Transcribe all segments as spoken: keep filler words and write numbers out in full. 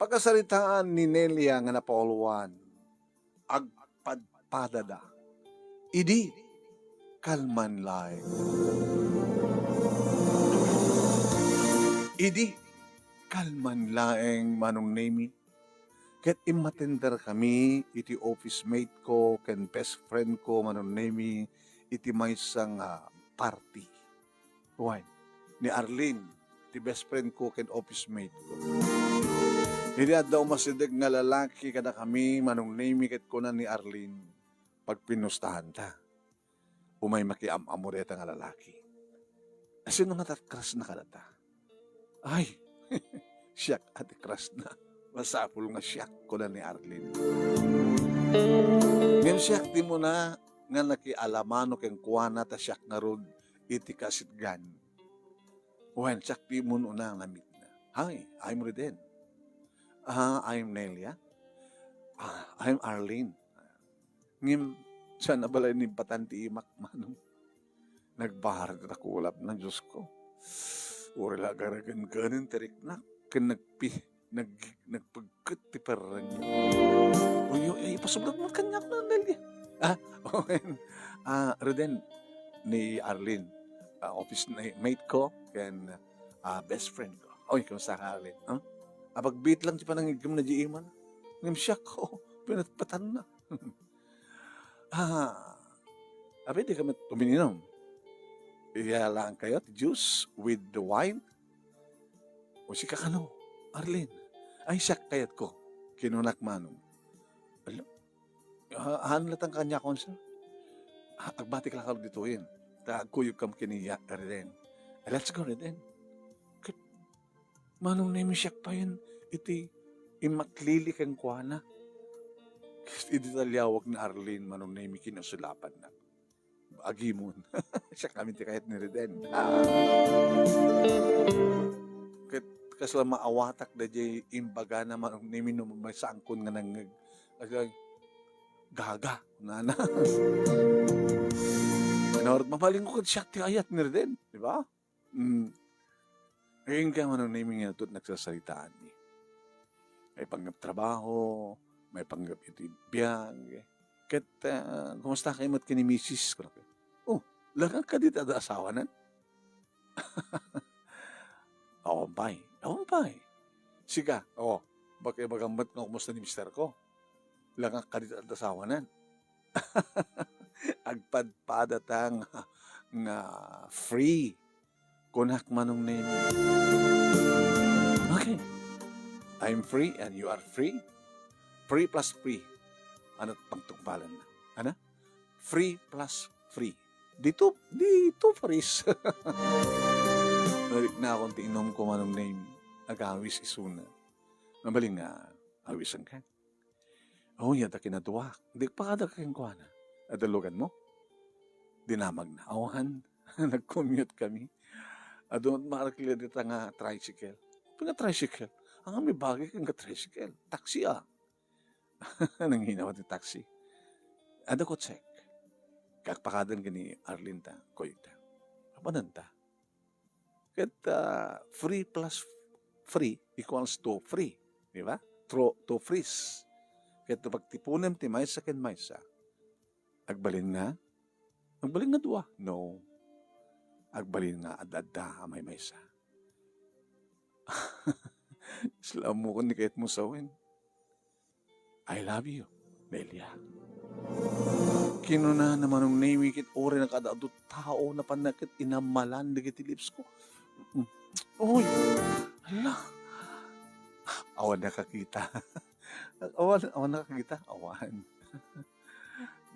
Pakasaritaan ni Nelia nga napauluan, agpadpadada. Idi kalman laeng. Idi kalman laeng, Manong Nemi. Ket immatenderkami iti office mate ko ken best friend ko, Manong Nemi, iti maysa nga party. Wen, ni Arlene, ti best friend ko ken office mate ko. Idi adda umasideg nga lalaki kadakami, Manong Nemi, ket kuna ni Arlene, "Pagpinustahanta. Umay makiam-ammo dayta nga lalaki." "Asino nga tat-, crush na kadata?" "Ay, siak a ti crush na. Masapul nga siak," kuna ni Arlene. "Ngem siak ti umuna nga nakialamano kenkuana ta siak ngarud iti kaasitgan." Wen, siak ti umuna nga na-meet na. "Hi, I'm Reden." "Ah, I'm Nelia." "Ah, I'm Arlene." Ngem, saan a balay ni Batan ti imak, Manong. Nagbarit a kulapna, Dios ko. Uray la agaraganganen ti riknak, ken nagpi-, nag-, nagpagket ti perreng. Uy, uy, ipasublat mo kaniak, Nelia. Ah, okay. Ah, Reden, ni Arlene, ah, office na-, mate ko, ken, ah, best friend ko. Uy, kumusta ka, Arlene? Huh? Apagbit lang ti panangigem na di iman. Ngem siak ko, pinatpatan na. Ah, abi, di kami tumininum. Iya lang kayo, juice with the wine? O sika kano, Arlene? Ay, siak kayat ko. Kinunak, Manong. Alo? Ah, haan latang kaniakon, sir. Ah, agbati ka lang ditoyen. Ta agkuyog kam ken ni Reden. Ah, let's go, Reden. Ket Manong Nemi, siak payen iti immatlili kenkuana. Ket idi talliawak ni Arlene, Manong Nemi, kinasulapanna. Agimon. Siak kami ti kayat ni Reden. Ah. Ket kasla maawatak daydiay imbagana, Manong Nemi, no maysaankon nga nangngeg. Kasla, "Gaga," nana. Ngarud, mabalin ko ket siak ti kayat ni Reden, di ba? Mm. Inka, Manong Nemi, nga nagsasalitaanmi. Maipanggep trabaho, maipanggep iti biag. Ket, ah, kumusta kayo met ken ni misis? Kunana. "Oh, laeng kadi ti adda asawanan?" "Awan pay. Awan pay." "Sika, oh, baka ibagam met nga kumusta ni mister ko? Laeng kadi ti adda asawanan?" Agpadpadata nga, nga free. Kunak, Manong Nemi. Okay. I'm free and you are free. Free plus free. Ano pagtungpalan na? Ano? Free plus free. Di two, di two frees. Narikna akon ti inum ko, Manong Nemi. Agawis isuna. Mabalin nga, awisan ka. Oh, ya, da kinaduak. Di pakada kenkuana. Adda lugan mo? Dinamag na. Awan. Nag-commute kami. Adu met marakli dita nga tricycle. Pina tricycle? Ang ami bagay ken nga tricycle. Taxi, ah. Nanghinaw ti taxi. Adda ko check. Kakpakadan ken ni Arlene ta, kuyog ta. Apanan ta. Ket, ah, free plus free equals to free, di ba? Tro-, to frees. Ket no pagtipunem ti maysa ken maysa, agbalin nga, agbalin nga dua? No. Agbalin nga ad-adda a maymaysa. Isla mo ken ni kayat mo sawen. I love you, Nelia. Kinuna na Manong Nemi ket uray nakaad-adu tao, napanna ket inammalan dagiti lips ko. Mm. Uy! Hala! Awan nakakita. Awan, awan nakakita? Awan.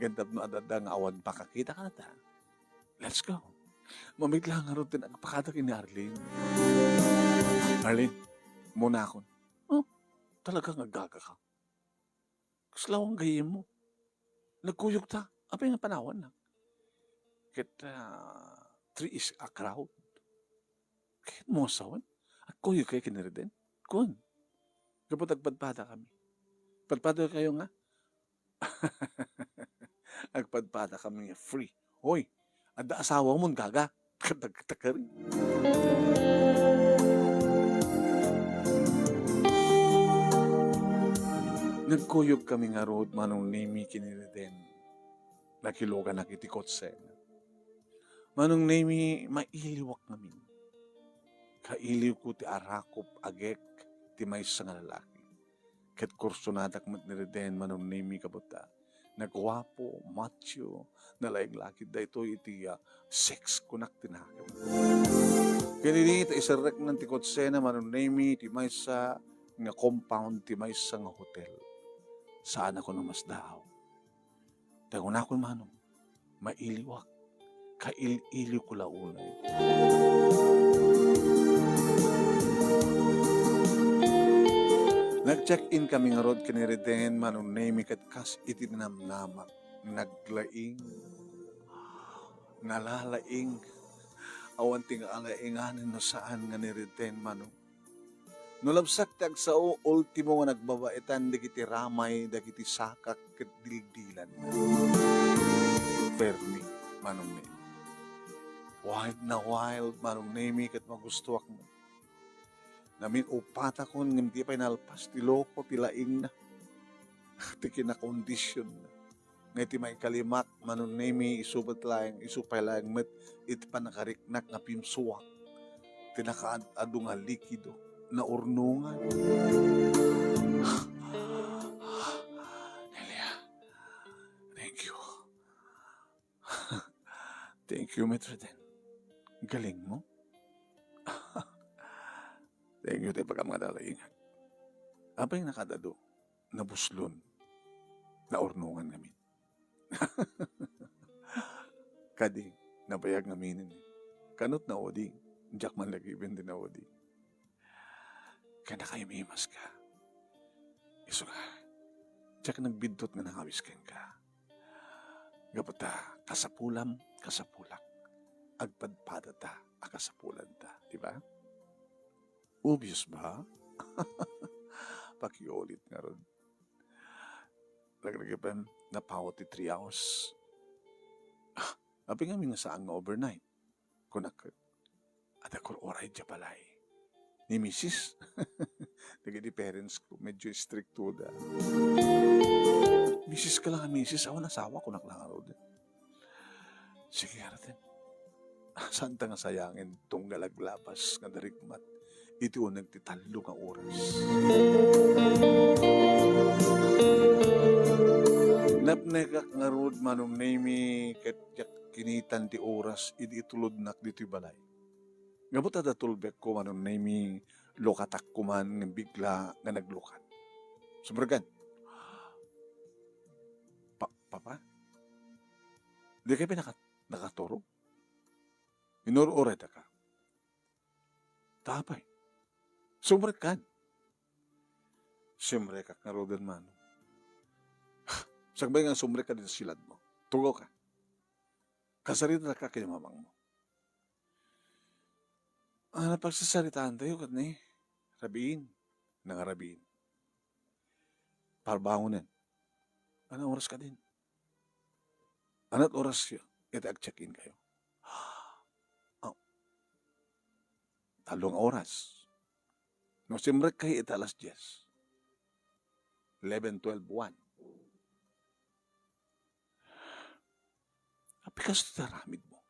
Ket tapno ad-adda nga awan makakita kanata. Let's go. Mamitla ngarud ti nagpakada ken ni Arlene. Arlene, munakon. Oh, talaga nga gaga ka. Kasla awan gayyem mo. Nagkuyog ta. Apay nga panawannak? Ket, ah, three is a crowd. Kayat mo nga sawen? Agkuyog kayo ken ni Reden? Kun. Gapu ta agpadpada kami. Padpada kayo nga? Agpadpada kami nga free. Hoy, adda asawa mo, gaga. Kadagtakari. Nagkuyogkami ngarud, Manong Nemi, ken ni Reden. Nakiluganak iti kotsena. Manong Nemi, mailiwak ngamin. Kailiwko ti arakop agek ti maysa nga lalaki. Ket kursonadak met ni Reden, Manong Nemi, kabuta. Naguapo, macho, nalaing la ket daytoy iti, ah, sex kunak ti nakem. Ken idi ta iserreknan ti kotsena, Manong Nemi, iti maysa nga compound ti maysa nga hotel. Saan a kuno masdaaw. Ta kunakon, Manong, mailiwak. Kail-iliwko la unay. Nag-check-in kami ngarud ken ni Reden, Manong Nemi, ket kas iti namnamak, naglaing, nalalaing, awan ti nga alainganen no saan nga ni Reden, Manong. No labsak ti agsao, ultimo nga nagbabaetan dagiti ramay, dagiti sakak ket dildilan. Fermi, Manong Nemi. Wild na wild, Manong Nemi, ket magustuak mo. Namin-upatakon ngem di pay nalpas ti loko ti laingna, ti kinakondisionna. Nga iti maikalimak, Manong Nemi, isu met laeng, isu pay laeng met iti pannakariknak nga pimsuak ti nakaad-adu nga likido, naurnongan. Nelia, thank you. Thank you, Mister Den. Galing mo. Thank you, tayo pagkamadala ingat. Apay nakaad-adu, nabuslon, naurnongan ngamin. Kadi, nabayag ngamin. Kanot naudi, diak man lagi ben din naudi. Kaya nakayimimas ka. Isu nga, diak nagbiddut nga nangawis kenka. Gapu ta, kasapulam, kasapulak. Agpadpadata a kasapulanta, di ba? Obvious ba? Pakiulit ngarud. Laglagipen, napaw ti three hours. Ah, apay ngamin nga saan nga overnight? Kunak, adda kur-uray diay balay ni misis. Dagiti parents ko, medyo istrikto da. Misis ka lang a misis, awan asawa, kunak lang ngarud. Sige, araten. Saan ta nga sayangen tunggal aglabas nga darikmat iti uneg ti tallo nga oras. Napnekak ngarud, Manong Nemi, ket diak kinitan ti oras idi itulodnak ditoy balay. Gapu ta datulbekko, Manong Nemi, lukatak koman nga bigla nga naglukat. Sumrekkan. Pa-, Papa? Di kayo pinaka-, nakaturog? Inur-uray ta ka. Tapay. Sumrekkan. Sumrekak ngaruden, Manong. Sakbay nga sumrek ka dito silad mo. Tugaw ka. Kasarita ka kay mamang mo. Ano pagsasaritaan tayo kat ni? Rabiin. Nangarabiin. Parbangonen. Ano oras ka din? Anat oras iti ag-check-in kayo? Ah, talong oras. No, simrek kayo iti alas dies. Eleven, twelve, one. Apikas ti aramid mo.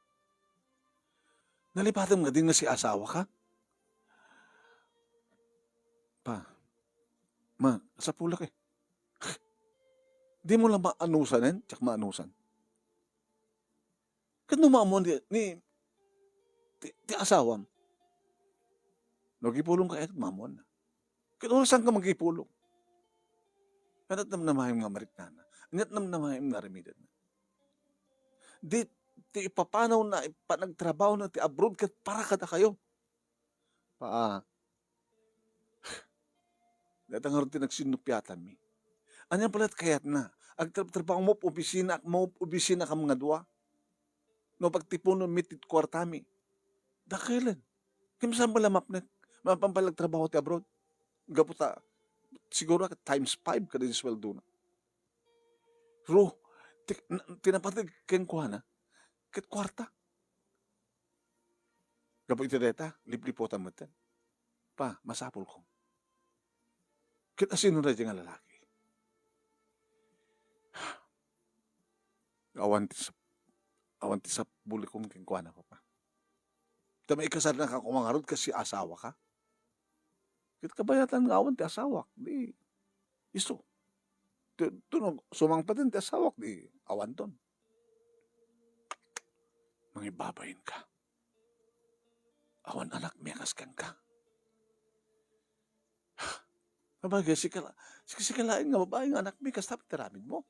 Nalipatam nga din nga si asawa ka? Pa, ma, sapulak eh. Di mo lang maanusan, eh? Tsak maanusan. Ket no maammoan ni, ni, ti, ti asawam, no, agipulong ka, ket maammoanna. Ket orasan ka magipulong. Ket namnamaem nga mariknana. Ket namnamaem nga aramidna. Di, ti ipapanawna, panagtrabahona ti abroad ket para kadakayo. Paa. Dayta ngarud ti nagsinnupiatanmi. Ania pala ti kayatna? Agtrabtrabaho mo, opisina, mo, opisina kam nga dua. No pagtipunon mi ti kuartami. Dakelen. Kim saan bala mapnek? Mapan pala agtrabaho ti abroad. Gapu ta, siguro times five kada ti sweldona. Ru, ti, na, ti napateg kenkuana, ket kuarta. Gapu iti dayta, liplipotan metten. Pa, masapulko. Ket asino dayta nga lalaki? Awan ti sap-, awan ti sapbulikon kenkuana, Papa. Ta maikasarnaka koma ngarud kas asawaka. Ket kabayatan nga awan ti asawak, di isu. Ti, ti no sumangpeten ti asawak, di awanton. Mangibabainka. Awan anakmi a kas kenka. Apay, sika la-, sika, sika laeng nga babai nga anakmi, kasta met ti aramidmo.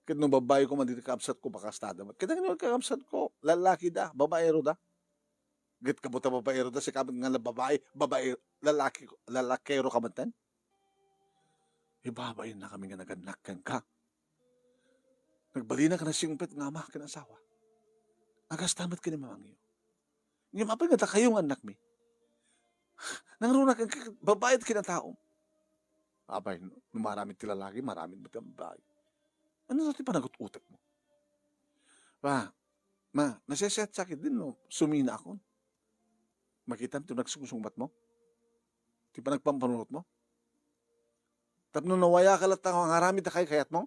Ket no babai koma dagiti kakabsatko, bakastada met. Ket dagiti kakabsatko, lalaki da, babaero da. Ket gapu ta babaero da, sika met nga babai, babai, lalaki, lalakeroka metten. Ibabainnakami nga nagannak kenka. Nagbalinaka a nasingpet nga ama ken asawa. Kasta met ken ni mamangyo. Ngem apay nga dakayo nga annakmi? Nangruna kenka, babai ti kinataom. Apay, no, no maaramid ti lalaki, maaramid met ti babai. Ania ti panagut-utekmo? Pa, ma, naseseatsa ketdin no suminaakon. Makitam ti nagsungsungbatmo? Ti panagpampanunotmo? Tapno nawayaka latta nga aramid ti kayatmo?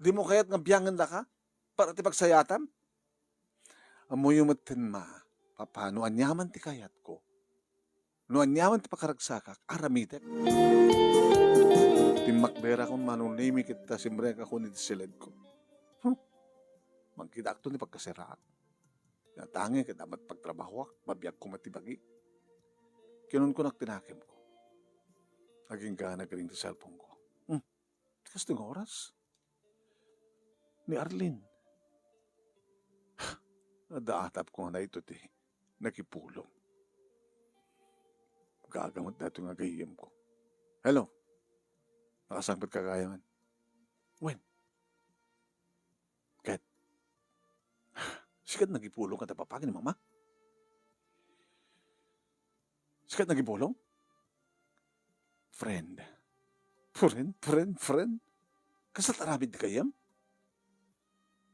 Dimo kayat nga biangendaka para ti pagsayatam? Ammoyo metten, ma, Papa, no aniaman ti kayatko, no aniaman ti pakaragsakak, aramidek. Timmakderakon, Manong Nemi, ket ta simrekakon iti siledko. Huh. Mangkitakto ni pagkaseraak. Natangi ket amat pagtrabahoak, mabiagko met ti bagi. Kinunkunak ti nakemko. Agingga nagring ti cellphone-ko. Hmm, ti kastoy nga oras? Ni Arlene. Adda atapko nga daytoy ti nakipulong. Gaga met daytoy nga gayyemko. Hello? Nakasangpetka gayam? Wen? Ket, sika ti nagipulong kada papagi ni Mama? Sika ti nagipulong? Friend. Friend, friend, friend. Kasta ti aramid ti gayyem?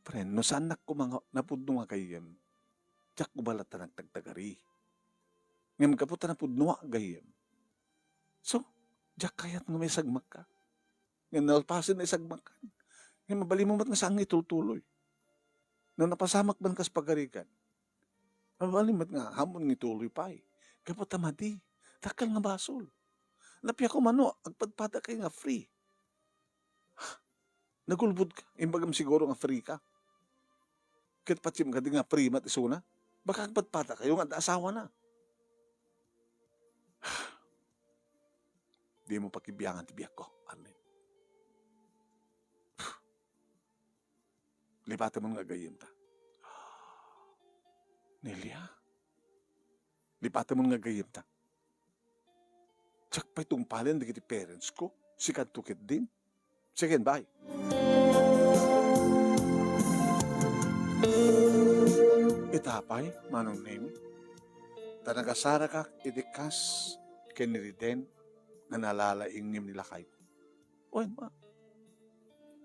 Friend, no saannak koma nga napudno nga gayyem, diak ubalat ta nagtagtagari. Ngem gapu ta napudnoak gayyem, so, diak kayat nga maisagmakka. Ngem nalpasen nga isagmakkan. Ngem mabalinmo met nga saan nga itultuloy. No napasamak man kas pagarigan, mabalin met nga ammon nga ituloy pay. Gapu ta madi, dakkel nga basol. Napia koma no agpadpadakayo nga free. Nagulbodka, imbagam siguro nga free ka. Ket patiem kadi nga free met isuna. Baka agpadpadakayo nga adda asawana. Dimo pakibiangan ti biagko, Arlene. Lipatemon nga gayyemta. Nelia, lipatemon nga gayyemta. Diak pay tungpalen dagiti parents ko, sikanto ketdin. Sige, bye. Ita pay, Manong Nemi, ta nagasarakak iti kas ken ni Riden nga nalalaingngem ni lakayko. Wen, ma,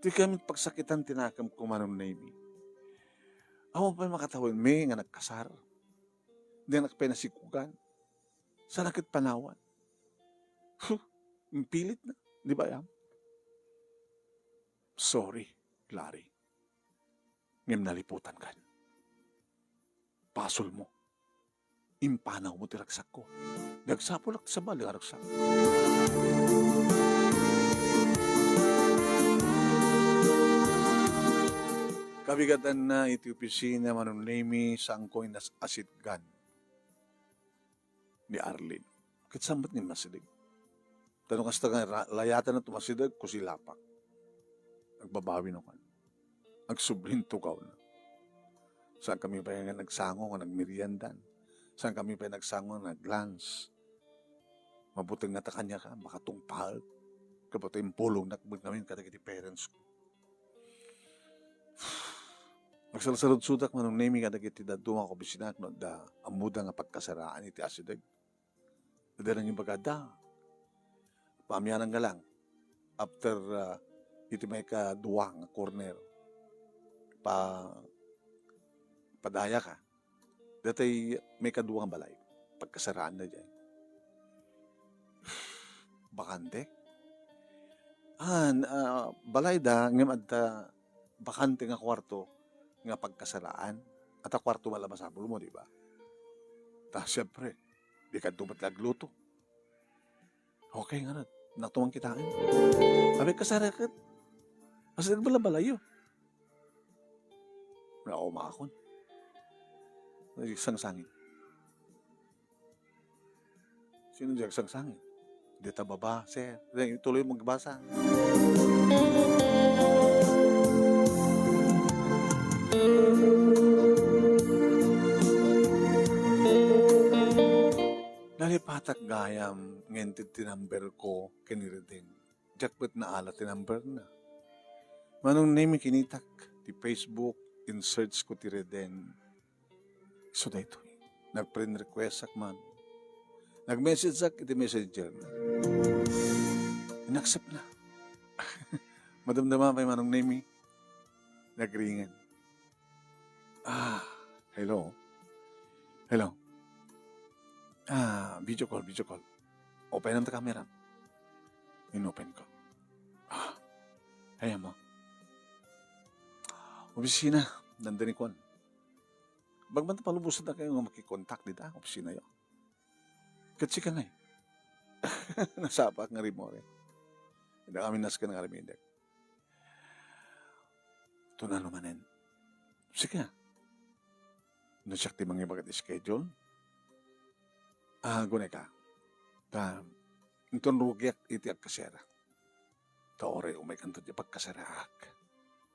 ti kami pagsakitan ti nakemko, Manong Nemi. Awan pay makatawenmi nga nagkasar. Dinak pay nasikugan. Saan ket panawan. Huh, impilit na, di ba yan? Sorry, Larry. Ngem naliputan kan. Basol mo. Impanaw mo ti ragsakko. Nagsapulak ti sabali nga ragsak. Kabigatanna iti opisina, Manong Nemi, saanko inas-asidgan ni Arlene. Ket saan met nga immasideg? Ta no kasta nga ra-, layatanna ti masideg, kusilapak. Agbabawi no kan. Agsublin tugawna. Saan kami pay nga nagsango nga nagmeriendan. Saan kami pay nagsango nga nag-lunch. Mabuteng nga ta kaniaka, makatungpal. Kapatay impulong nakbet ngamin kadagiti parents ko. Agsalsaludsodak, Manong Nemi, kadagiti dadduma nga kaopisina no adda ammoda nga pagkasaraan iti asideg. Adda nangibagada. Paamianan nga lang. After, ah, iti maikadua nga corner, pa-, padayaka. Datay maikadua nga balay. Pagkasaraanna diay. Bakante. Ah, n-, ah, balayda ngem adda bakante nga kuarto nga pagkasaraan. Adda kuarto met la masapulmo, di ba? Ta, siempre, dikadto met la agluto. Okay ngarud, natumang kitaen. Abay, kasara ket. Kasi nagbalabalayo. Naumakon. Nagsangsangit. Sino diay agsangsangit? Dita baba, sir. Dita, ituloy magbasa. Nalipatak gayam nga inted ti number ko ken ni Reden. Diak met naala ti number na. Manong Nemi, kinitak ti Facebook, in-search ko ti Reden. Isu daytoy. Nag-friend request ak man. Nag-message ak iti messenger na. In-accept na. Madamdama pay Manong Nemi. Nagringan. Ah, hello? Hello? Ah, video call, video call. Openam ta camera. In-open ko. Ah, ayan mo. Opisina, nandani kuan. Bagamin ta palubosan ta kayo nga makikontak dita, opisina yo. Ket sika ngay. Nasapak nga rimore. Ida kami nasken nga aramidek. Tunano manen. Sika. No siak ti mangibaga ti schedule, ah, agunay ka. Ta, inton rugiak iti agkasera. Ta uray umaykanto ti pagkaseraak.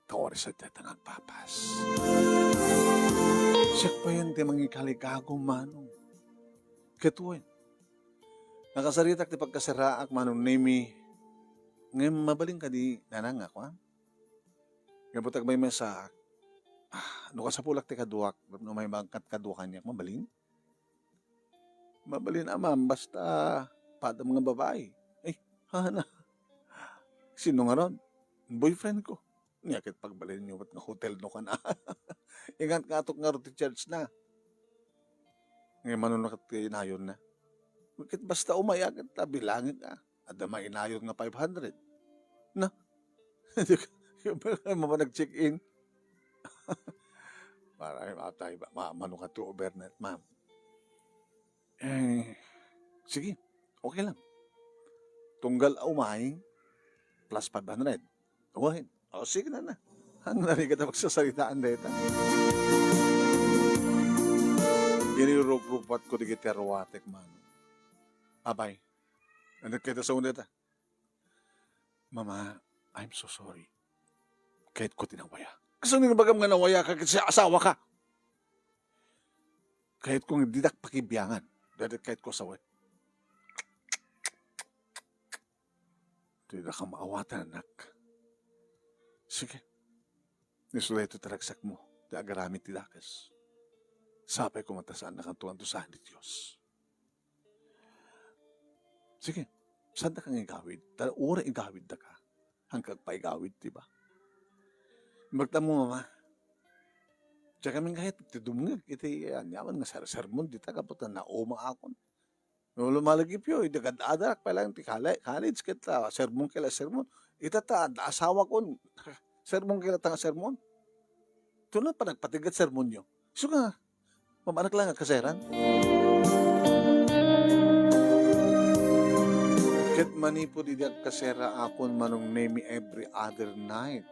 Ta uray sadiay ta nga agpapas. Siak payen ti mangikaligago, Manong. Ket wen, nakasaritak ti pagkaseraak, Manong Nemi. Ngem mabalin kadi nanang nga kuan? Gapu ta agmaymaysaak, ah, no kasapulak ti kaduak, no maymangkat kadua kaniak, mabalin? Mabalin, Amam, basta padam nga babai. Ay, hana. Sino ngarud? Boyfriend ko. Nia ket pagbalinyo met nga hotel no kana. Ingat nga atok ngarud ti charge na. Ngem mano na ket ti inayonna? Ket basta umay a ket ta bilangek a. Adda mainayon nga five hundred. Na? Mapan nag-check-in. Para ay matay ba? Ma-, mano ka to overnight, ma'am? Eh, sige. Okay lang. Tunggal a umay, plus five hundred. Go ahead. O, sige na na. Ang narigat na pagsasalitaan deta. Inirup-rupat ko digiti aruatek, man. Abay. Ano kita sa uneta? "Mama, I'm so sorry. Kayat ko ti nawaya." "Kasano nga ibagam nga nawaya ka ket asawa ka?" "Kayat ko nga didak pakibiangan. Dayta kayat ko asawaek." "Dida ka maawatan, anak." "Sige. Isu daytoy ti ragsakmo, ti agaramid ti dakes. Sapay koma ta saannakanto nga dusaen ti Dios." Sige, saanda ka nga igawid. Ta uray igawid da ka. Hangka agpaigawid, di ba? Imbagtam mo, Mama. Diak kami kayat ti dumngeg iti aniaman nga ser-, sermon dita, gapu ta naumaakon. No lumalagipyo, idi kad-adarak pay laeng ti kale-, college ket, ah, sermon ket la sermon. Ita ta, adda asawakon, sermon ket la ta nga sermon. Ito na, panagpatigad sermonyo. Isu nga, mamanak lang agkaseran. Ket manipud idi agkaseraakon, Manong Nemi, every other night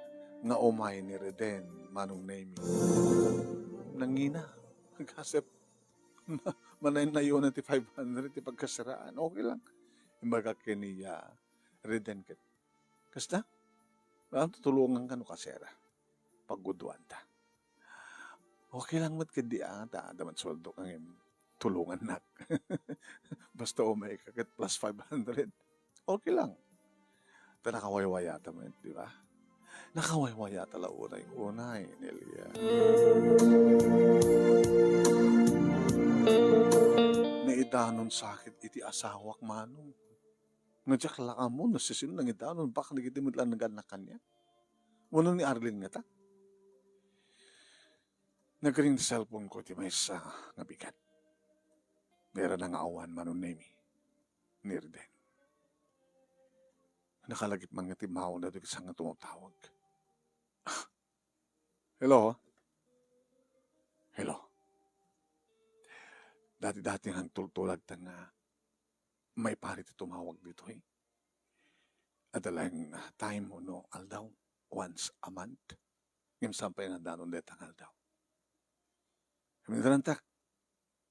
nga umay ni Reden, Manong Nemi. Nangina, agasep. Ma-, manaynayonan ti five hundred ti pagkaseraan. Okay lang. Imbagak kaniya, Reden ket, "Kasta? Ma'am, tutulongan ka no kasera. Pagguduan ta." "Okay lang met kadi, ah, ta adda met sueldo ka ngem tulongannak." "Basta umay ka ket plus five hundred. Okay lang." Ta nakawaywaya ta met, di ba? Nakawaywaya ta la unay-unay, Nelia. Naidanon sakit iti asawak, Manong. Nga diak la ammo no sisino nangidanon, baka dagiti met la nag-annak kaniak. Wenno ni Arlene ngata. Nagring ti cellphone ko ti maysa nga bigat. Dayta nga awan, Manong Nemi, ni Reden. Nakalagip man nga timmaw dagiti saan nga tumatawag. Hello? Hello? Dati-dati nga agtultulag ta nga maiparit ti tumawag ditoy. Adda laeng time wenno aldaw, once a month. Ngem saan pay nga danon dayta nga aldaw. Ngem innarantak,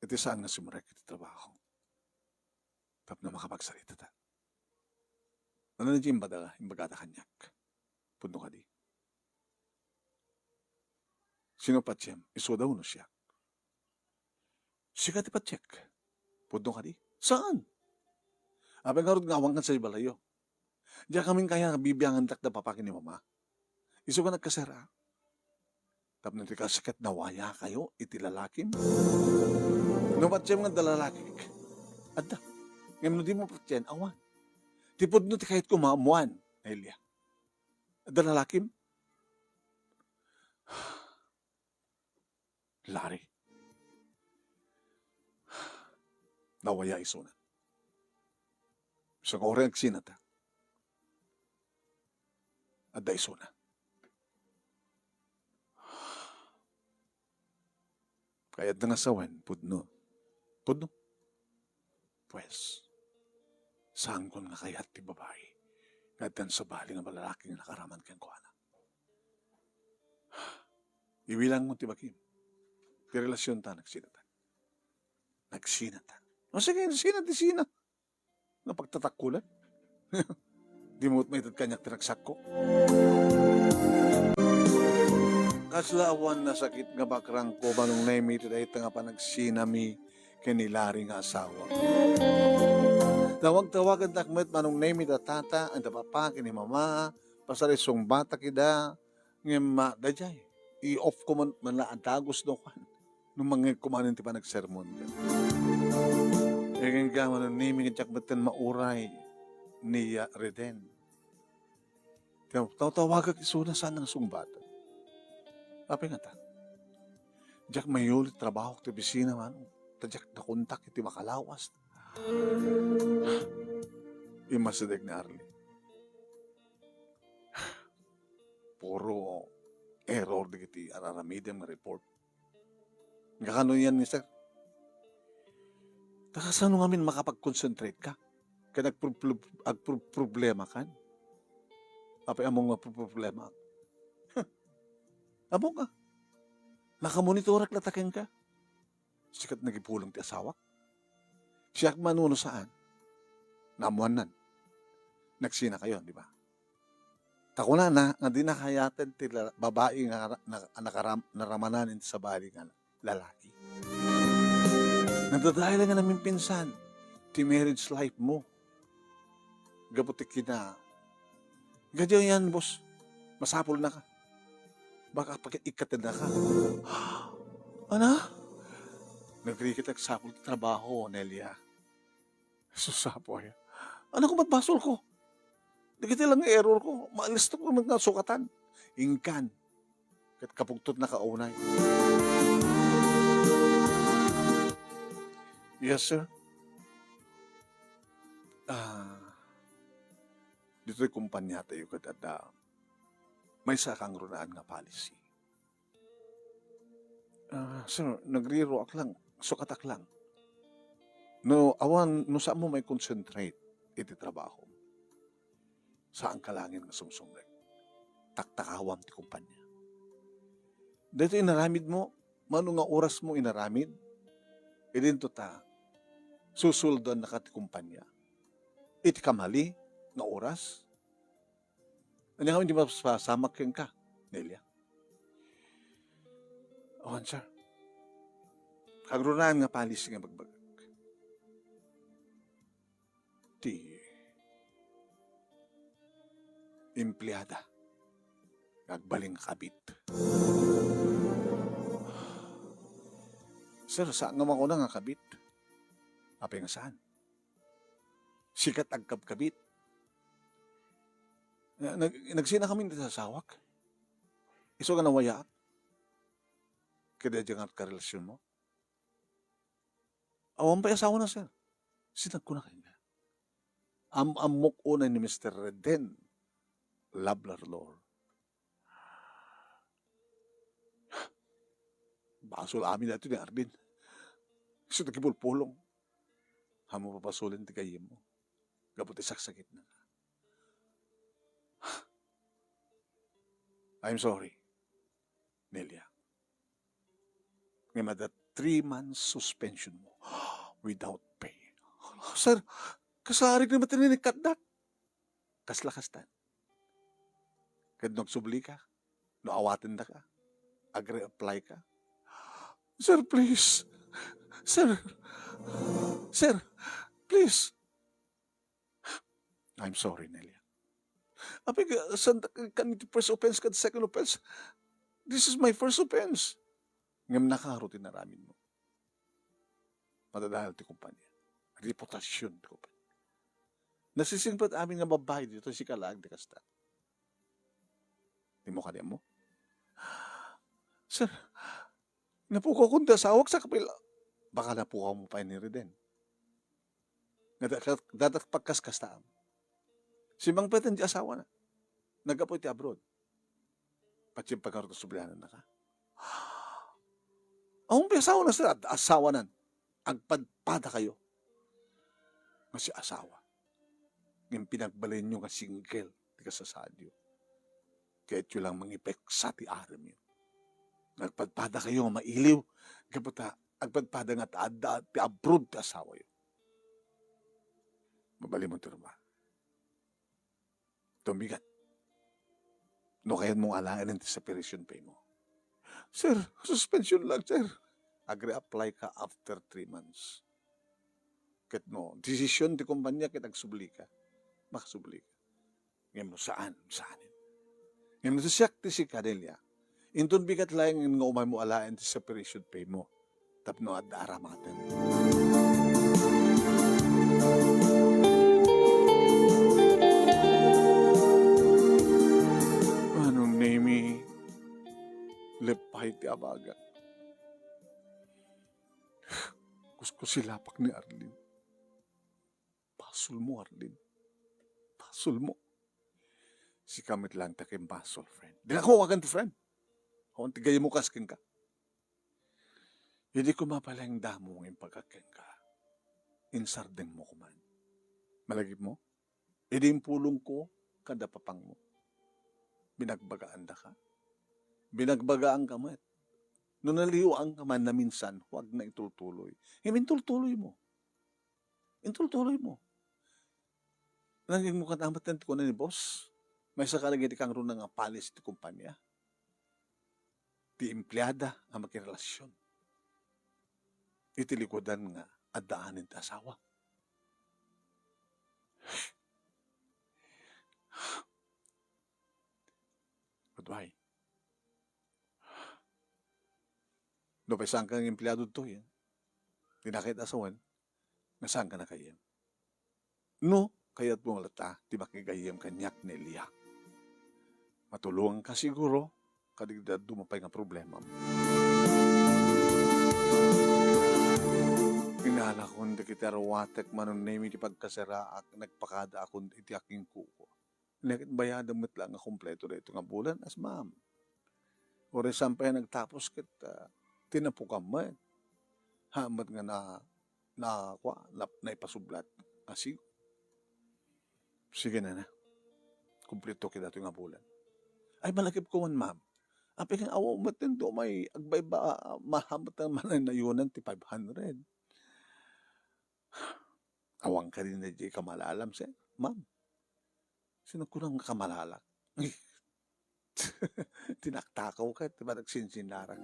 iti saan nga simrek iti trabaho. Tapno makapagsaritata. Ania ti imbagada, imbagada kaniak? Pudno kadi? Sino patiem? Isuda wenno siak? Sika ti patiek. Pudno kadi? Saan? Apay ngarud nga awankan sa balayyo. Diak amin kaya bibiangandak da papa ken ni mama. Isu nga nagkasera. Tapno ti kasket nawayakayo iti lalakim. No patiem nga adda lalakik, adda. Ngem no dimo patien, awan. Ti pudno ti kayatko maammoan, Nelia. Adda lalakim? Larry. Nawaya isuna. Isu nga uray agsinata. Adda isuna. Kayatna nga sawen, pudno. Pudno. Pues, saankon nga kayat ti babai nga addan sabali nga lalaki nga nakaraman kenkuana. Ibilangmo ti bagim. Ti relasionta, nagsinata. Nagsinata. O sige, sina ti sina? Nga pagtatakkulan? Dimo met maited kaniak ti ragsakko. Kasla awan nasakit nga bakrangko, Manong Nemi, iti dayta nga panagsinami ken ni Larry nga asawa. Tawag-tawagantak met, Manong Nemi, da tata, da papa, ken ni mama, pasar isungbatak ida, ngem, ah, daydiay, i-off ko man, man la a dagus no kuan, no mangngegko manen ti panagsermon. Ken ka, Manong Nemi, nga diak metten mauray ni, ah, Reden. Taw-, tawtawagak isuna saan nga sungbatak. Apay ngata? Diak mayuli ti trabahok ti opisina, Manong. Ta diak nakontak iti makalawas. Immasideg ni Arlie. Puro error dagiti ar-aramidem nga report. Nga kano yan ni sir? Ta kasano ngamin makapag-concentrate ka? Ken agpro-, agpro-, problema kan? Apay ammom nga pro-, problema? Ammok a. Nakamonitorak latta kenka. Sikat nagipulong ti asawak. Siak man wenno saan. Naammoannan. Nagsinakayon, di ba? Ta kunana nga dina kayaten ti la-, babai nga ra-, na-, nakaram-, naramanan iti sabali nga lalaki. Nadadael nga namimpinsan ti marriage life mo. Gapu ti kina-, Gadiaw yan, boss. Masapulnaka. Baka pag-, ikatennaka. Ana? Nagrikit agsapul ti trabaho, Nelia. Sus, apo aya. Ania koma ti basolko? Dagiti lang nga errorko, maalistok met nga sukatan. Inkan. Ket kapugtotnaka unay. Yes, sir. Ah, ditoy kompaniatayo ket adda maysa a kangrunaan nga policy. Ah, sir, nagriruak lang, sukatak lang. No awan, no saanmo mai-concentrate iti trabaho, saanka laengen nga sumsumrek. Taktakawam ti kompania. Daytoy inaramidmo, mano nga orasmo inaramid, idinto ta susueldoannaka ti kompania. Iti kamali nga oras, Ania ngamin ti mapasamak kenka, Nelia? Awan, sir. Kangrunaan nga policy nga ibagbagak. Ti empleada nga agbalin nga kabit. Sir, saan nga makuna nga kabit? Apay nga saan? Sikat agkabkabit. Na-, nag-, nagsinakamin ti asawak. Isu nga nawayaak. Ket daydiay nga karelasionmo. Awan pay asawana, sir. Sino ti kuna kenka? Am-ammok unay ni Mister Reden. Love letter. Basol amin daytoy ni Arlene. Isu ti kibulpulong. Ammom a papasolen ti gayyemmo. Gapu ti saksakitna. I'm sorry, Nelia. Ngem adda three months suspension mo without pay. Sir, kasarik na matininikkat dat. Kasla kastan. Ket no agsubli ka, no awatendaka, ag-reapply ka. Sir, please. Sir. Sir, please. I'm sorry, Nelia. Apay, saan ka, kan iti first offense ken second offense? This is my first offense. Ngem nakaro ti inaramidmo. Madadael ti kumpanya. Reputasion ti kumpanya. Nasisingpet amin nga babbai ditoy, sika laeng ti kasta. Dimo kadi ammo? Sir, napukawkon ti asawak, sakapil-, baka napukawmo pay ni Reden. Nga da-, da-, da-, pagkaskastaam. Simmangpet ti asawana. Naggapu iti abroad. Patien pagkarot a sublianannaka. Awan pay asawana, sir, adda asawanan. Agpadpadakayo. Nga si asawa. Ngem pinagbalinyo nga single ti kasasaadyo. Kayatyo lang mangipeksa ti aremyo. Agpadpadakayo nga mailiw. Gapu ta, agpadpada nga ta adda ti abroad ti asawayo. Mabalinmo ti ruma. Tumigat. No kayatmo nga alaen ti separation pay mo. Sir, suspension lang, sir. Ag-reapply ka after three months. Ket no, desisyon ti kumpanya ket agsubli ka, makasubli ka. Ngem no saan, saan. Ngem no siak ti sika, Delia, inton bigat laeng nga umaymo alaen ti separation pay mo, tapno adda aramaten. Manong Nemi, leppay ti abagak. Kuskusilapak ni Arlene. Basolmo, Arlene. Basolmo. Sika met laeng ti akin basol, friend. Dina ko awagan ti friend. Awan ti gayyemmo kas kenka. Idi koma pay laeng damo nga impagak kenka, insardengmo koman. Malagipmo? Idi impulongko kada papangmo, binagbagaandaka. Binagbagaanka met. No naliwangka man naminsan, huwag na itultuloy. Ngem intultuloymo. Intultuloymo. Nangingmo ka ta met ti kuna ni boss. Maysa ka dagiti kangruna nga palis ti kumpanya. Ti empleada nga makirelasion iti likudan nga addaanen ti asawa. But why? No pay saanka nga empleado ditoy, eh. Di na kayat asawen, nga saanka nakayen. No, kayatmo latta ti makigayyem kaniak ni Elia. Matulonganka siguro, kadagiti dadduma pay nga problemam. Inalakon dagiti aruatek, Manong Nemi, ti pagkasaraak, nagpakadaakon iti akingkuko. Ket bayadem met la nga kompleto daytoy nga bulan, as ma'am. Uray saan pay nagtapos ket, ah, tinapokam met. Haan met nga na, na, kua, na, naipasublat. Asi. Sige na na. Kompleto ket daytoy nga bulan. Ay, malagipko man, ma'am. Apay nga awan met daytoy may agbayba, ah, mahamet nga manaynayonan ti five hundred. Awan kadi daydiay kamalalam, sir? Ma'am, sino kunam nga kamalalak? Tinaktakaw ka, ti panagsinsinnarak.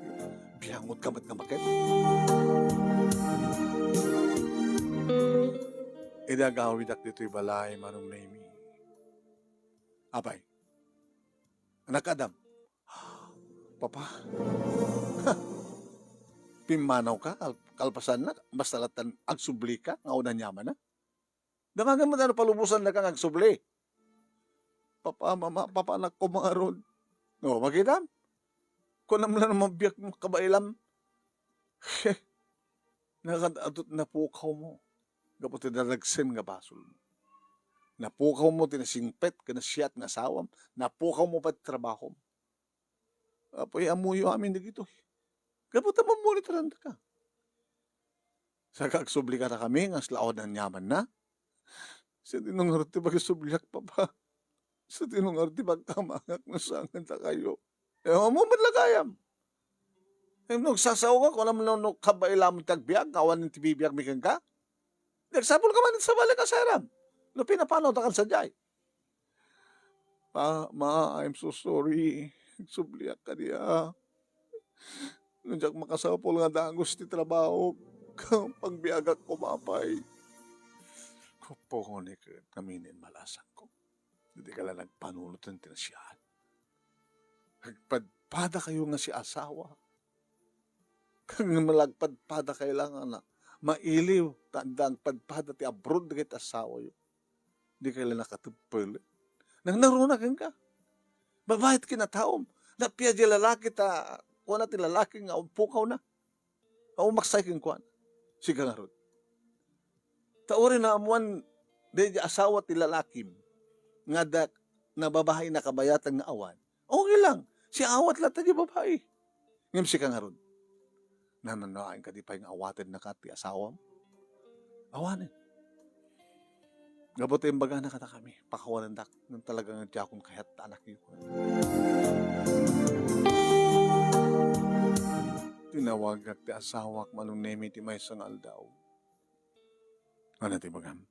Biangot ka met nga maket. Idi agawidak ditoy balay, Manong Nemi. Apay, anak Adam, Papa, pimmanawka, kal-, kalpasanna, basta lattan agsubli ka, nga unan yaman na. Damagan mo, ano, palubosan na ka nga agsubli. Papa, mama, papa, anak ko, mga rod. O, makita? Kunam lang naman biag mo, kabailam. Nakad-adot na pukaw mo. Gapu ti dadagsen nga basol mo. Napukawmo ti nasingpet ken nasiat nga asawam. Napukawmo pay ti trabahom. Apo, ammoyo amin dagitoy. Gapu ta mamonitoran daka. Saka agsubli kadakami nga aslaw a aniamanna. Sadino ngarud ti pakisubliak, Papa? Sadino ngarud ti pagkamangak no saan dakayo? E, ammo met la gayam. E, no agsasaoka, kunam no, no kabaelam ti agbiag, awan ti bibiagmi kenka? Nagsapulka man iti sabali nga asaram. No pinapanawtakan sadiay. Pa, Ma, I'm so sorry. Agsubliak kadi a. No diak makasapul nga dagus ti trabahok, pagbiagak koma pay. Kuponi ket ngamin, balasangko. Dika la nagpanunoten ti nasiaat. Agpadpadakayo nga siasawa. Ken malagpadpadakayo la nga na, mailiw, ta adda agpadpada ti abroad dagiti asawayo. Dika la nakateppel. Nangnaruna kenka. Babai ti kinataom. Napia di lalaki ta, kuna ti lalaki nga umpukawna. Nga umaksay kenkuana. Sika ngarud. Ta uray naammoan, di, di asawa ti lalakim, nga adda nababai, nakabayatan nga awan. Okay lang. Siawat latta di babai. Ngem sika ngarud. Nananaen kadi pay nga awatennaka ti asawam? Awanen. Gapu ta imbagana kadakami, pakawanendak, ngem talaga nga diakon kayat ta anakyo. Tinawagak ti asawak, Manong Nemi, ti maysa nga aldaw. Ano ti bagam?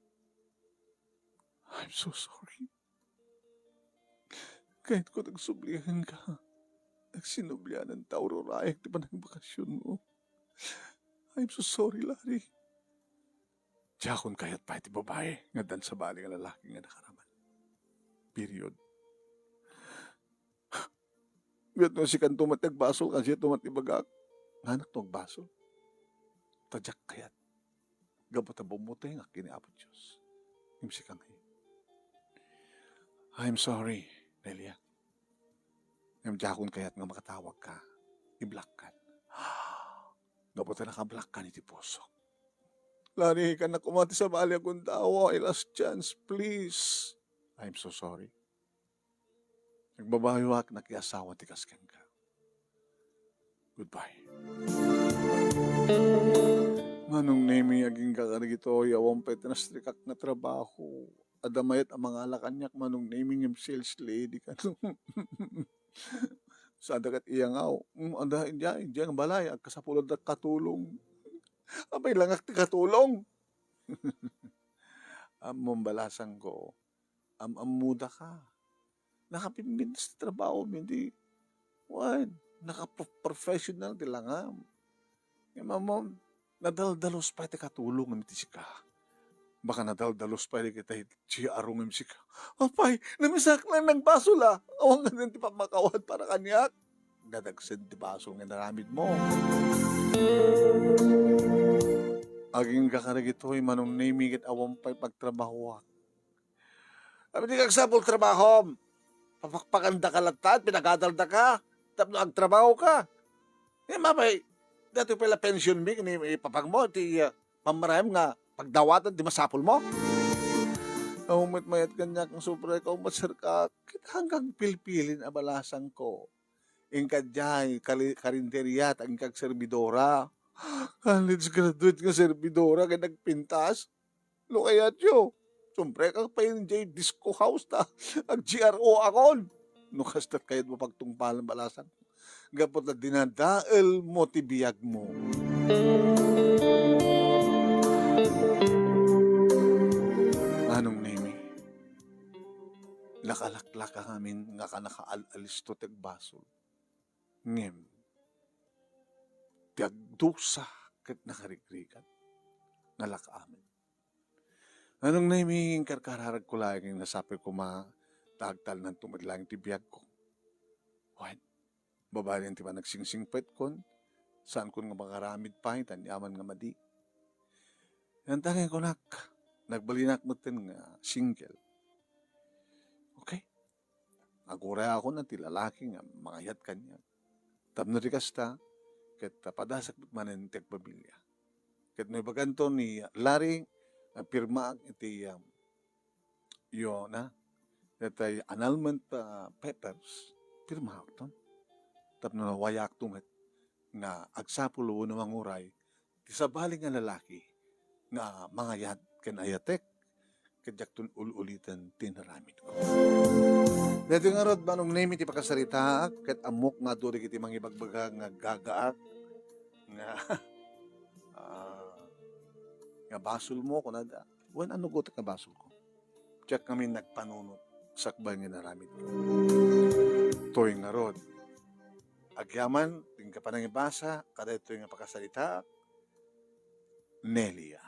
I'm so sorry. Kayatko ti agsubliak kenka. Nagsinublian ta ururayak ti panagibakasionmo. I'm so sorry, Larry. Diakon kayat pay ti babai nga addan sabali nga lalaki nga nakaraman. Period. Ket no sikanto met ti agbasol, kasdiay met ti ibagak, nga anakto agbasol. Ta diak kayat. Gapu ta bumutengak ken ni Apo Dios. Ngem sika ngay. I'm sorry, Nelia. Ngem diakon kayat nga makatawagka. I-blockkan. Gapu ta naka-blockkan iti pusok. Larry, ikkannak koma ti sabali a gundawak. Last chance, please. I'm so sorry. Nagbabayoak, nakiasawa ti kas kenka. Goodbye. Manong Nemi, agingga kadagitoy, awan pay ti nastrikak nga trabaho. Adda mayat a mangala kaniak, Manong Nemi, ngem sales lady kano. Saan da ket iyangaw? Mm, adda, idiay, idiay nga balay, agkasapul da katulong. Apay langak ti katulong? Ammom, balasangko, am-ammodaka. Nakapimpintas ti trabaho, hindi, wen, naka-professional ti langam. Ngem ammom, nadaldalus pay ti katulongem iti sika. Baka nadaldalus pay dagiti G R O ngem sika. Apay, namisak lang nagbasol a. Awan ngamin ti pammakawad para kaniak. Dadagsen ti basol nga inaramidmo. Agingga kadagitoy, Manong Nemi, ket awan pay pagtrabahoak. Apay, dika agsapul trabahom. Papakpakandaka latta, pinagadaldaka tapno agtrabahoka. Ngem apay, datoy pay la pensionmi ken ipapagmo ti, ah, pammarayam nga pagdawatan ti masapulmo? Awan met mayat kaniak nga sobra, ikaw met serka, ket hanggang pilpilin a balasangko. Inka diay kali-, karinderia, ta inka agserbidora. College graduate nga serbidora ket nagpintas. No kayatyo, sumrekak pay idiay disco house ta ag-G R O akon. No kasta, kayatmo pagtungpalan, balasang, gapu ta dinadaelmo ti biagmo. Manong Nemi, nakalaklaka ngamin nga kanakaal-alisto ti agbasol. Ngem ti agdusa ket nakarigrigat, nalaka amin. Manong Nemi, inkarkararagko laeng, nasapay koma ta agtalnanto met laeng ti biagko. Wen, babaen ti panagsingsingpetkon, saankon nga makaramid pay ta aniaman nga madi. Ngem ta nga kunak, nagbalinak metten nga single. Okay? Agurayakon ti lalaki nga mangayat kaniak. Tapno di kasta, ket padasak met manen ti agpamilya. Ket no ibaganto ni Larry, nga pirmaak iti, um, Yo na, detay annulment, ah, papers, pirmaakton. Tapno nawayaakto met nga agsapul wenno manguray ti sabali nga lalaki nga mangayat ken ayatek, ket diakton ul-uliten ti inaramidko. Daytoy ngarud, Manong Nemi, ti pakasaritaak, ket ammok nga adu dagiti mangibagbaga nga gagaak, nga, ah, nga basolmo, kunada. Wen, annugotek nga basolko. Diak ngamin nagpanunot sakbay nga inaramidko. Toy ngarud, agyaman ti panangibasa kadaytoy nga pakasaritaak, Nelia.